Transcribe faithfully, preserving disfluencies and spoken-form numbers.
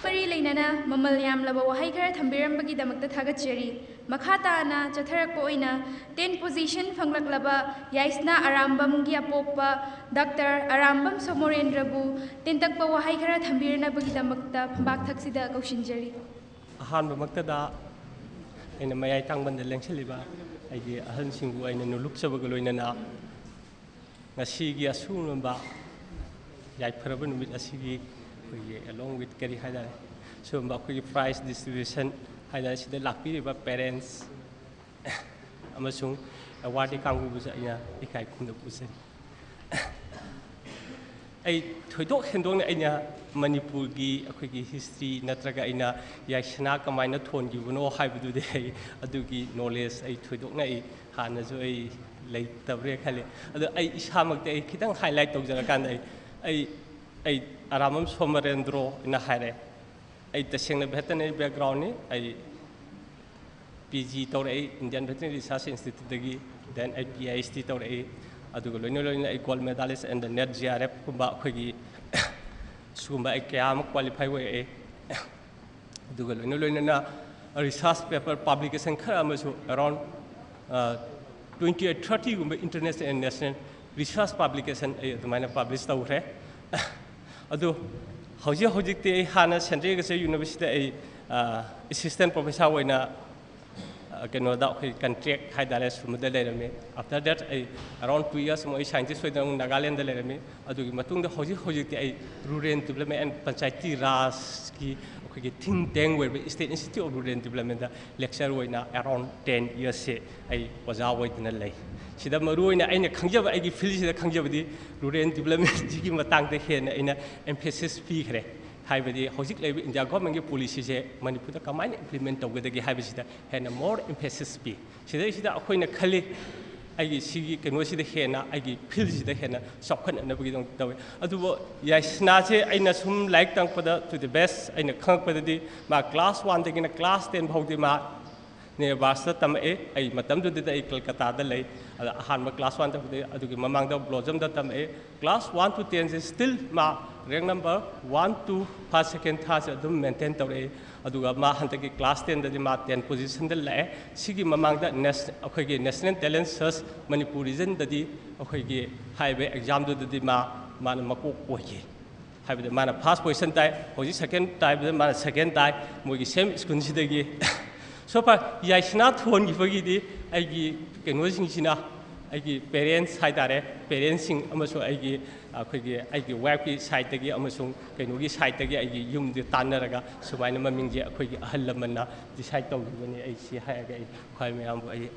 ꯃꯔꯤ ꯂꯩꯅꯅ ꯃꯃꯜ ꯌꯥꯝꯂꯕ ꯋꯥꯍꯩ ꯈꯔ ꯊꯝꯕꯤꯔꯝꯕꯒꯤꯗꯃꯛꯇ ꯊꯥꯒꯠꯆꯔꯤ꯫ ꯃꯈꯥ ꯇꯥꯅ ꯆꯠꯊꯔꯛꯄ ꯑꯣꯏꯅ ten position ꯐꯪꯂꯛꯂꯕ ꯌꯥꯏꯁꯅꯥ ꯑꯔꯥꯝꯕꯝꯒꯤ ꯑꯄꯣꯛꯄ ꯗꯥꯛꯇꯔ ꯑꯔꯥꯝꯕꯝ ꯁꯣꯃꯣꯔꯦꯟꯗ꯭ꯔꯕꯨ ꯇꯦꯟꯇꯛꯄ ꯋꯥꯍꯩ ꯈꯔ ꯊꯝꯕꯤꯔꯅꯕꯒꯤꯗꯃꯛꯇ ꯐꯝꯕꯥꯛ ꯊꯛꯁꯤꯗ ꯀꯧꯁꯤꯟꯖꯔꯤ꯫ ꯑꯍꯥꯟꯕꯃꯛꯇꯗ ꯑꯩꯅ ꯃꯌꯥꯏ ꯊꯥꯡꯕꯟꯗ ꯂꯦꯡꯁꯤꯜꯂꯤꯕ ꯑꯩꯒꯤ ꯑꯍꯜꯁꯤꯡꯕꯨ ꯑꯩꯅ ꯅꯣꯂꯨꯛꯆꯕꯒ ꯂꯣꯏꯅꯅ ꯉꯁꯤꯒꯤ ꯑꯁꯤꯒꯨꯝꯂꯕ ꯌꯥꯏꯐꯔꯕ ꯅꯨꯃꯤꯠ ꯑꯁꯤꯒꯤ ꯑꯩꯈꯣꯏꯒꯤ along with ꯀꯔꯤ ꯍꯥꯏꯇꯥꯔꯦ, ꯁꯤꯒꯨꯝꯕ ꯑꯩꯈꯣꯏꯒꯤ prize distribution ꯍꯥꯏꯇꯥꯔꯦ, ꯁꯤꯗ ꯂꯥꯛꯄꯤꯔꯤꯕ parents ꯑꯃꯁꯨꯡ awardee ꯀꯥꯡꯕꯨꯕꯨꯁꯨ ꯑꯩꯅ ꯏꯀꯥꯏ ꯈꯨꯝꯅꯕ ꯎꯠꯆꯔꯤ꯫ ꯑꯩ ꯊꯣꯏꯗꯣꯛ ꯍꯦꯟꯗꯣꯛꯅ ꯑꯩꯅ ꯃꯅꯤꯄꯨꯔꯒꯤ ꯑꯩꯈꯣꯏꯒꯤ history ꯅꯠꯇ꯭ꯔꯒ ꯑꯩꯅ ꯌꯥꯏꯁꯅꯥ ꯀꯃꯥꯏꯅ ꯊꯣꯟꯈꯤꯕꯅꯣ ꯍꯥꯏꯕꯗꯨꯗꯤ ꯑꯩ ꯑꯗꯨꯒꯤ knowledge ꯑꯩ ꯊꯣꯏꯗꯣꯛꯅ ꯑꯩ ꯍꯥꯟꯅꯁꯨ ꯑꯩ ꯂꯩꯇꯕ꯭ꯔꯦ ꯈꯜꯂꯤ꯫ ꯑꯗꯣ ꯑꯩ ꯏꯁꯥꯃꯛꯇꯤ ꯑꯩ ꯈꯤꯇꯪ highlight ꯇꯧꯖꯔꯀꯥꯟꯗ ꯑꯩ ꯑꯩ ꯑꯩ ꯑꯔꯥꯝꯕꯝ ꯁꯣꯃꯔꯦꯟꯗ꯭ꯔꯣ ꯍꯥꯏꯅ ꯍꯥꯏꯔꯦ꯫ ꯑꯩ ꯇꯁꯦꯡꯅ veterinary backgroundꯅꯤ꯫ ꯑꯩ ꯄꯤ ꯖꯤ ꯇꯧꯔꯛꯏ Indian Veterinary Research Instituteꯇꯒꯤ, then ꯑꯩ ꯄꯤ ꯑꯩꯆ ꯗꯤ ꯇꯧꯔꯛꯏ꯫ ꯑꯗꯨꯒ ꯂꯣꯏꯅ ꯂꯣꯏꯅꯅ ꯑꯩ gold medalist and net G R F ꯀꯨꯝꯕ ꯑꯩꯈꯣꯏꯒꯤ ꯁꯤꯒꯨꯝꯕ ꯑꯩ ꯀꯌꯥ ꯑꯃ qualify ꯑꯣꯏꯔꯛꯏ꯫ ꯑꯗꯨꯒ ꯂꯣꯏꯅ ꯂꯣꯏꯅꯅ research paper publication ꯈꯔ ꯑꯃꯁꯨ around twenty eight thirtyꯒꯨꯝꯕ international and national research publication ꯑꯩ ꯑꯗꯨꯃꯥꯏꯅ publish ꯇꯧꯈ꯭ꯔꯦ꯫ ꯑꯗꯨ ꯍꯧꯖꯤꯛ ꯍꯧꯖꯤꯛꯇꯤ ꯑꯩ ꯍꯥꯟꯅ Central Agriculture Universityꯗ ꯑꯩ assistant professor ꯑꯣꯏꯅ ꯀꯩꯅꯣꯗ ꯑꯩꯈꯣꯏ contract ꯍꯥꯏꯇꯥꯔꯦ ꯁꯨꯝꯕꯗ ꯂꯩꯔꯝꯃꯤ꯫ After that ꯑꯩ around two years ꯑꯃꯨꯛ ꯑꯩ scientist ꯑꯣꯏꯗꯅ ꯑꯃꯨꯛ ꯅꯥꯒꯥꯂꯦꯟꯗ ꯂꯩꯔꯝꯃꯤ꯫ ꯑꯗꯨꯒꯤ ꯃꯇꯨꯡꯗ ꯍꯧꯖꯤꯛ ꯍꯧꯖꯤꯛꯇꯤ ꯑꯩ Rural Development and Panchayati Rajꯀꯤ ꯑꯩꯈꯣꯏꯒꯤ think tank ꯑꯣꯏꯔꯤꯕ State Institute of Rural Developmentꯗ lecturer ꯑꯣꯏꯅ around ten yearsꯁꯦ ꯑꯩ ꯑꯣꯖꯥ ꯑꯣꯏꯗꯅ ꯂꯩ꯫ ꯁꯤꯗ ꯃꯔꯨꯑꯣꯏꯅ ꯑꯩꯅ ꯈꯪꯖꯕ, ꯑꯩꯒꯤ fieldꯁꯤꯗ ꯈꯪꯖꯕꯗꯤ Rural Developmentꯁꯤꯒꯤ ꯃꯇꯥꯡꯗ ꯍꯦꯟꯅ ꯑꯩꯅ emphasis ꯄꯤꯈ꯭ꯔꯦ꯫ ꯍꯥꯏꯕꯗꯤ ꯍꯧꯖꯤꯛ ꯂꯩꯔꯤꯕ India governmentꯀꯤ policyꯁꯦ ꯃꯅꯤꯄꯨꯔꯗ ꯀꯃꯥꯏꯅ implement ꯇꯧꯒꯗꯒꯦ ꯍꯥꯏꯕꯁꯤꯗ ꯍꯦꯟꯅ more emphasis ꯄꯤ꯫ ꯁꯤꯗꯩꯁꯤꯗ ꯑꯩꯈꯣꯏꯅ ꯈꯜꯂꯤ ꯑꯩꯒꯤ ꯁꯤꯒꯤ ꯀꯩꯅꯣꯁꯤꯗ ꯍꯦꯟꯅ, ꯑꯩꯒꯤ fieldꯁꯤꯗ ꯍꯦꯟꯅ ꯆꯥꯎꯈꯠꯅꯅꯕꯒꯤꯗꯃꯛ ꯇꯧꯋꯤ꯫ ꯑꯗꯨꯕꯨ ꯌꯥꯏꯁꯅꯥꯁꯦ ꯑꯩꯅ ꯁꯨꯝ ꯂꯥꯏꯔꯤꯛ ꯇꯝꯃꯛꯄꯗ, to the best ꯑꯩꯅ ꯈꯪꯉꯛꯄꯗꯗꯤ ꯃꯥ class oneꯗꯒꯤꯅ class ten ꯐꯥꯎꯗꯤ ꯃꯥ Neobardsꯇ ꯇꯝꯃꯛꯑꯦ꯫ ꯑꯩ ꯃꯇꯝꯗꯨꯗꯗꯤ ꯑꯩ ꯀꯜꯀꯇꯥꯗ ꯂꯩ꯫ ꯑꯗ ꯑꯍꯥꯟꯕ class one ꯇꯝꯕꯗꯒꯤ, ꯑꯗꯨꯒꯤ ꯃꯃꯥꯡꯗ Blossomꯗ ꯇꯝꯃꯛꯑꯦ꯫ Class one to tenꯁꯦ still ꯃꯥ Rank number one, two, first, second, thirdꯁꯦ ꯑꯗꯨꯝ maintain ꯇꯧꯔꯛꯏ꯫ ꯑꯗꯨꯒ ꯃꯥ ꯍꯟꯗꯛꯀꯤ class tenꯗꯗꯤ ꯃꯥ ten positionꯗ ꯂꯥꯛꯑꯦ꯫ ꯁꯤꯒꯤ ꯃꯃꯥꯡꯗ ꯅꯦꯁ-, ꯑꯩꯈꯣꯏꯒꯤ National Talent Search Manipur Regionꯗꯗꯤ ꯑꯩꯈꯣꯏꯒꯤ ꯍꯥꯏꯔꯤꯕ examꯗꯨꯗꯗꯤ ꯃꯥ, ꯃꯥꯅ ꯃꯀꯣꯛ ꯑꯣꯏꯈꯤ꯫ ꯍꯥꯏꯕꯗꯤ ꯃꯥꯅ first position ꯇꯥꯏ, ꯍꯧꯖꯤꯛ second ꯇꯥꯏꯕꯗ ꯃꯥꯅ second ꯇꯥꯏ, ꯃꯣꯏꯒꯤ same schoolꯁꯤꯗꯒꯤ꯫ So far ꯌꯥꯏꯁꯅꯥ ꯊꯣꯟꯈꯤꯕꯒꯤꯗꯤ ꯑꯩꯒꯤ ꯀꯩꯅꯣꯁꯤꯡꯁꯤꯅ, ꯑꯩꯒꯤ parents ꯍꯥꯏꯇꯥꯔꯦ, parentsꯁꯤꯡ ꯑꯃꯁꯨꯡ ꯑꯩꯒꯤ, ꯑꯩꯈꯣꯏꯒꯤ, ꯑꯩꯒꯤ wifeꯀꯤ sideꯇꯒꯤ ꯑꯃꯁꯨꯡ ꯀꯩꯅꯣꯒꯤ sideꯇꯒꯤ ꯑꯩꯒꯤ ꯌꯨꯝꯗ ꯇꯥꯟꯅꯔꯒ ꯁꯨꯃꯥꯏꯅ ꯃꯃꯤꯡꯁꯦ ꯑꯩꯈꯣꯏꯒꯤ ꯑꯍꯜ ꯂꯃꯟꯅ decide ꯇꯧꯈꯤꯕꯅꯤ꯫ ꯑꯩ ꯁꯤ ꯍꯥꯏꯔꯒ ꯑꯩ ꯈ꯭ꯋꯥꯏ ꯃꯌꯥꯝꯕꯨ ꯑꯩ